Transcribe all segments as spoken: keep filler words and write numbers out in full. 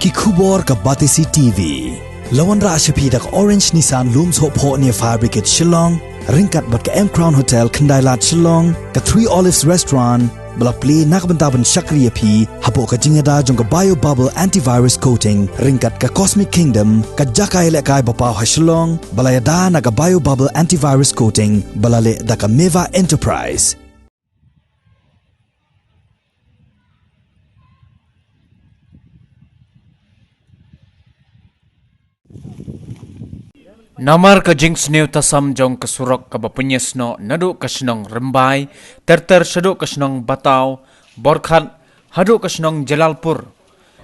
Ki khubor ka Batesi T V. La wanrah sha phi da ka Orange Nissan Lum Sohphoh near Fire Brigade Shillong, ryngkat bad ka M Crown Hotel Khyndailad Shillong, ka Three Olives Restaurant, ba la plie na ka bynta ban shakri ïa phi hapoh ka jingïada jong ka Bio Bubble Antivirus Coating, ryngkat ka Cosmic Kingdom, ka jaka ïalehkai ba paw ha Shillong, ba la ïada na ka Bio Bubble Antivirus Coating, ba la leh da ka Meva Enterprise. Namar ka jingsniew tasam jong ka surok kaba pynïasnoh naduh ka shnong Rymbai, ter ter shaduh ka shnong Bataw, Borkhat, haduh ka shnong Jalalpur.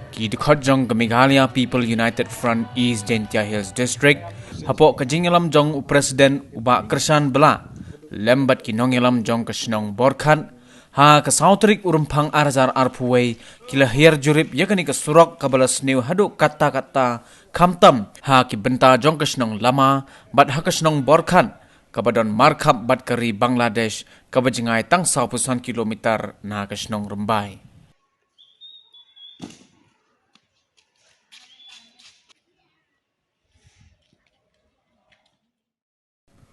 Ki dkhot jong ka Meghalaya People United Front East Jaintia Hills District, hapoh ka jingïalam jong u President u Bah Kyrshan Blah, lem bad ki nongïalam jong ka shnong Borkhat, ha ka saw tarik u Rymphang ar hajar arphew wei, ki la hiar jurip ïa kane ka surok kaba la sniew haduh katta katta, khamtam ha ki bynta jong ka shnong Lama bad ha ka shnong Borkhat, kaba don markhap bad ka ri Bangladesh, kaba jngai tang sawphew san kilometer na ka shnong Rymbai.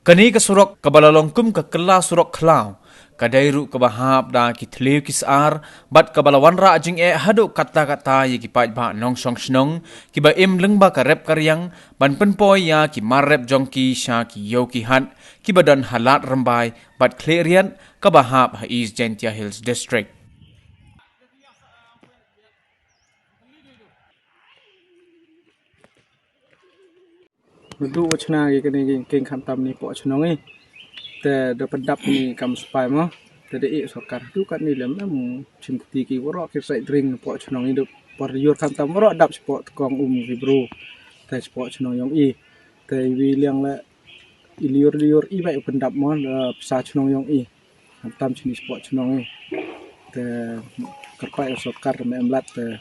Kane ka surok kaba la long kum ka kylla surok khlaw, ka dei ruh kaba hap da ki thliew ki sar, bad kaba la wanrah jingeh haduh katta katta ïa ki paidbah nongshong shnong, kiba im lyngba ka rep ka riang, ban pynpoi ïa ki mar rep jong ki sha ki ïew ki hat, kiba don ha Lad Rymbai bad Khliehriat, kaba hap ha East Jaintia Hills District. Naduh ba shna ki kane ki king khamtam ne poh shnong i. Te da pyndap ne kam spah mo. Te da ïeh sorkar haduh katne lem em shim kti ki waroh ki sait ring poh shnong i, da por ïoh khamtam waroh dap shapoh tnat um ki bru. Te shapoh shnong yong i. Te iwi liang la i liur liur i ba i pyndap mo, da pisa shnong yong i. Khamtam shini shapoh shnong i. Te kyrpad ïa sorkar me em lad te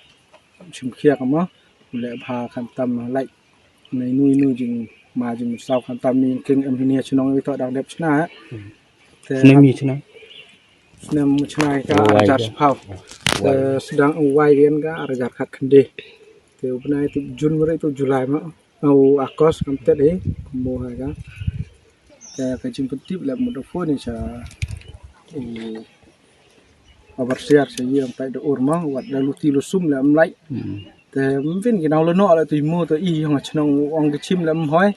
shim khia ka mo. Leh bha khamtam lait. Nai nui nui jingma jingsaw khamtam ne king em hini shnong i to dang dep shna. Te snem i shna. Snem shna ka ar hajar shiphew. Te sdang u wai ïa ka ar hajar khatkhynde. Te u bnai tu Jun mari tu Julai ma. Au akos kam tet hi kumbo ha ka. Te ka jingpyntip leh mut da phone ni sha u overseer sha ïing tai da ur ma wat da luti lusum leh mlai. Te mvin ki nau lano leh tu imu te i yong shnong ong ki chim leh mhoi.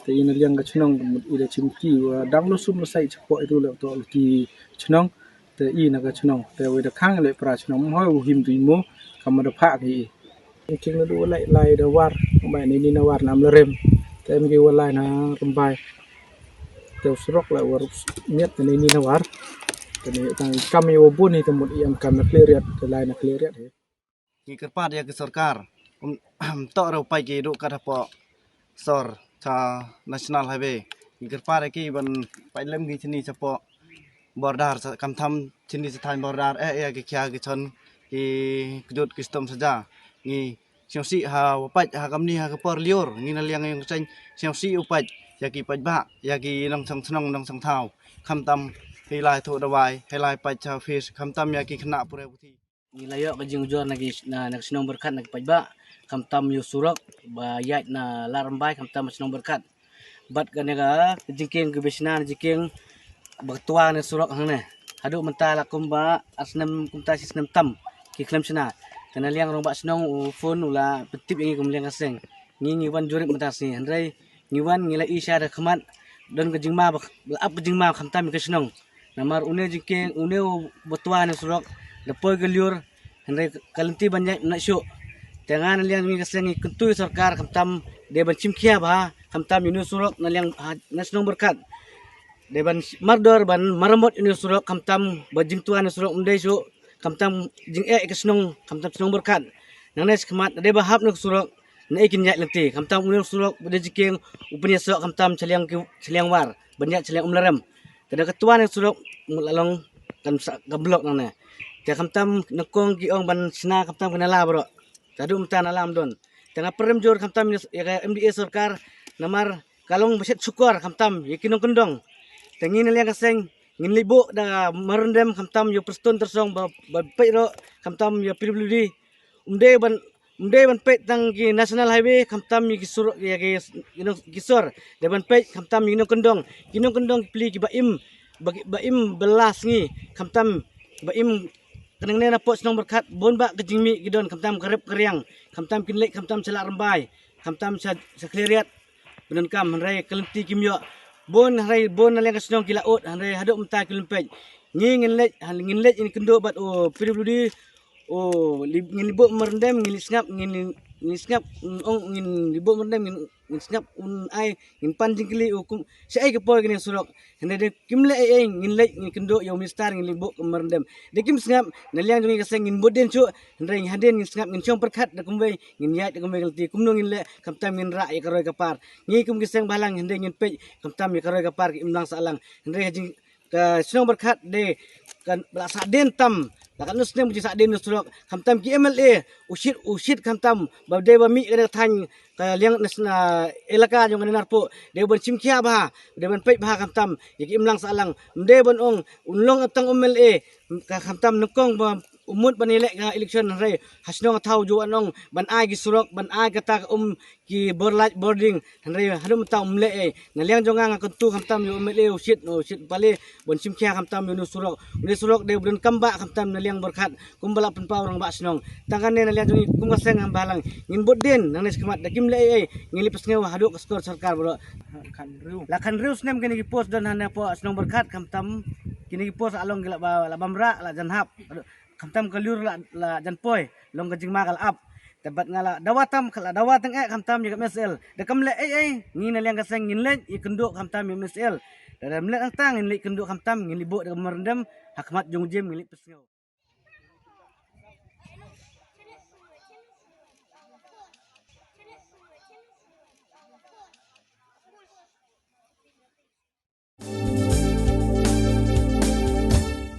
Te i na liang ka shnong mut i da chim ki wa dang lusum la sai chapo itu leh to luti shnong. Te i na ka shnong te wei da khang leh pra shnong mhoi u him tu imu kam da pha ki i. King na du lai lai da war, bai ni ni na war nam lerem. Te em ki wa lai na Rymbai. Te u surok la war miet ni ni na war. Te ni tang kam i wa bun ni te mut i em kam na Khliehriat, te lai na Khliehriat hi. Ngi kyrpad ïa ki sorkar. Um, to ra u pai ki du kat hapoh sor cha National Highway. Ngi kyrpad ïa ki ban pai lem ki chini chapoh border sa, kam tham chini sa thaiñ border eh ïa ki khia ki chon ki kjut ki stom saja. Ngi sngewsih ha u pait ha kamni ha ka por liur ngi na liang ïong seng sngewsih u pait ïa ki paidbah ïa ki nongshong shnong nongshong thaw. Khamtam hei lai thuh dawai hei lai pait cha office khamtam ïa ki khynnah pule puthi. Ngi la ïoh ka jingujor na ki na, na ka shnong Borkhat na ki paidbah khamtam ïa u surok ba ïaid na Lad Rymbai khamtam shnong Borkhat. Bad kane ka jingkieng ki ba shna na jingkieng ba ka twa ne surok hangne. Haduh mynta la kumba ar snem kumta shi snem tam ki khlem shna. Te na liang rangbah shnong u phone u la pyntip ïa ngi kum liang ka seng. Ngi ngi wan jurip mynta sngi hynrei ngi wan ngi la i sha da khmat don ka jingma ba la ap ka jingma khamtam ïa ka shnong. Namar une jingkieng une u ba twa ne surok da poi ka liur. Hynrei ka lynti ban ïaid na shuh. Te nga na liang ngi ka seng ngi kyntu ïa sorkar khamtam dei ban shim khia bha khamtam ïa une u surok na liang ha na shnong Borkhat. Dei ban mardor ban maramot ïa une u surok khamtam ba jingtwa na surok ym dei shuh khamtam jingeh ïa ka shnong khamtam shnong Borkhat. Nangne shi khmat dei ba hap na ka surok na ei kin ïaid lynti khamtam une u surok ba dei jingkieng u pynïasoh khamtam shiliang ki shiliang war ban ïaid shiliang Umlarem. Te da ka twa ne surok mut la long kan sa ka block nangne. Te khamtam nyngkong ki ong ban shna khamtam ka nala baroh. Te haduh mynta nala ym don. Te nga pyrem jur khamtam ïa ka M D A sorkar namar ka long ba shet shukor khamtam ïa ki nongkyndong. Te ngi na liang ka seng ngin leit buh da ka memorandum khamtam ïa u Prestone Tynsong ba ba peit ruh khamtam ïa P W D. Ym dei ban Ym dei ban peit tang ki national highway, khamtam ïa ki sur, ïa ki, you know, ki sor. Dei ban peit khamtam ïa ki nongkyndong. Ki nongkyndong ki pli ki ba im, ba, ba im bylla sngi. Khamtam ba im, ka nangne na poh shnong Byrkhat, bun bah ka jingmih ki don, khamtam ka rep ka riang, khamtam kin leit, khamtam sha Lah Rymbai, khamtam sha, sha Khliehriat. Ba donkam, hynrei ka lynti kim ïoh. Bun, hynrei bun na liang ka shnong ki la ud, hynrei haduh mynta kim leit peit. Ngi ngin leit, ngin leit, ngin kynduh bad u P W D, u li, ngin leit buh memorandum, ngin leit sngap, ngin, ngin sngap, mm, ong, ngin leit buh memorandum, ngin, ngin sngap, un ai, ngin pan jingkylli, u kum, shaei ka poi kane ka surok. Hynrei da kim leh ei ei, ngin leit, ngin kynduh ïa u minister, ngin leit buh memorandum. Da kim sngap, na liang jong ngi ka seng ngin bud dien shuh, hynrei hadien ngin sngap, ngin shong pyrkhat da kumwei, ngin ïaid da kumwei ka lynti, kumno ngin leh, khamtam ngin rah ïa ka roi ka par. Ngi kum ki seng bhalang, hynrei ngin peit, khamtam ïa ka roi ka par ka imlang sahlang. Hynrei ha jing, ka shnong Byrkhat de, kan ba la sah dien tam, la katno snem ba jing sah dien na surok, khamtam ki M L A, u shit, u shit khamtam, ba dei ba mih ka dei thaiñ, ka liang na, na elaka jong ka Narpuh, dei ban shim khia bha, dei ban peit bha khamtam ïa ka imlang sahlang, ym dei ban ong, un long tang u M L A, ka khamtam nyngkong ba u mut ban ïaleh ka election, hynrei ha shnong ha thaw ju wan ong ban ai ki surok, ban ai kata ka um ki bor light bor ding, hynrei haduh mynta um leh ei. Na liang jong nga nga kyntu khamtam ïa u M L A u shit, u shit pale, ban shim khia khamtam ïa une u surok. Une u surok dei u donkam bah khamtam na liang Byrkhat, kumba la pynpaw rangbah shnong. Tang kane na liang jong ngi kum ka seng ha bhalang, ngin bud dien nangne shakhmat, da kim leh ei ei, ngin leit pynsngew haduh ka skur sorkar baroh. La khatnriew snem kine ki post don hangne poh shnong Byrkhat, khamtam kine ki post la long ki la ba, la bam rah, la jan hap. Khamtam ka lyiur la, la jan poi, long ka jingma ka la ap. Te bad nga la dawa tam, ka la dawa tang eh khamtam ïa ka M S L. Da kam leh ei ei, ngi na liang ka seng ngin leit ïa kynduh khamtam ïa ka M S L. Da dam leh tang tang ngin leit kynduh khamtam, ngin leit buh da ka memorandum ha khmat jong u Jim, ngin leit pynsngew.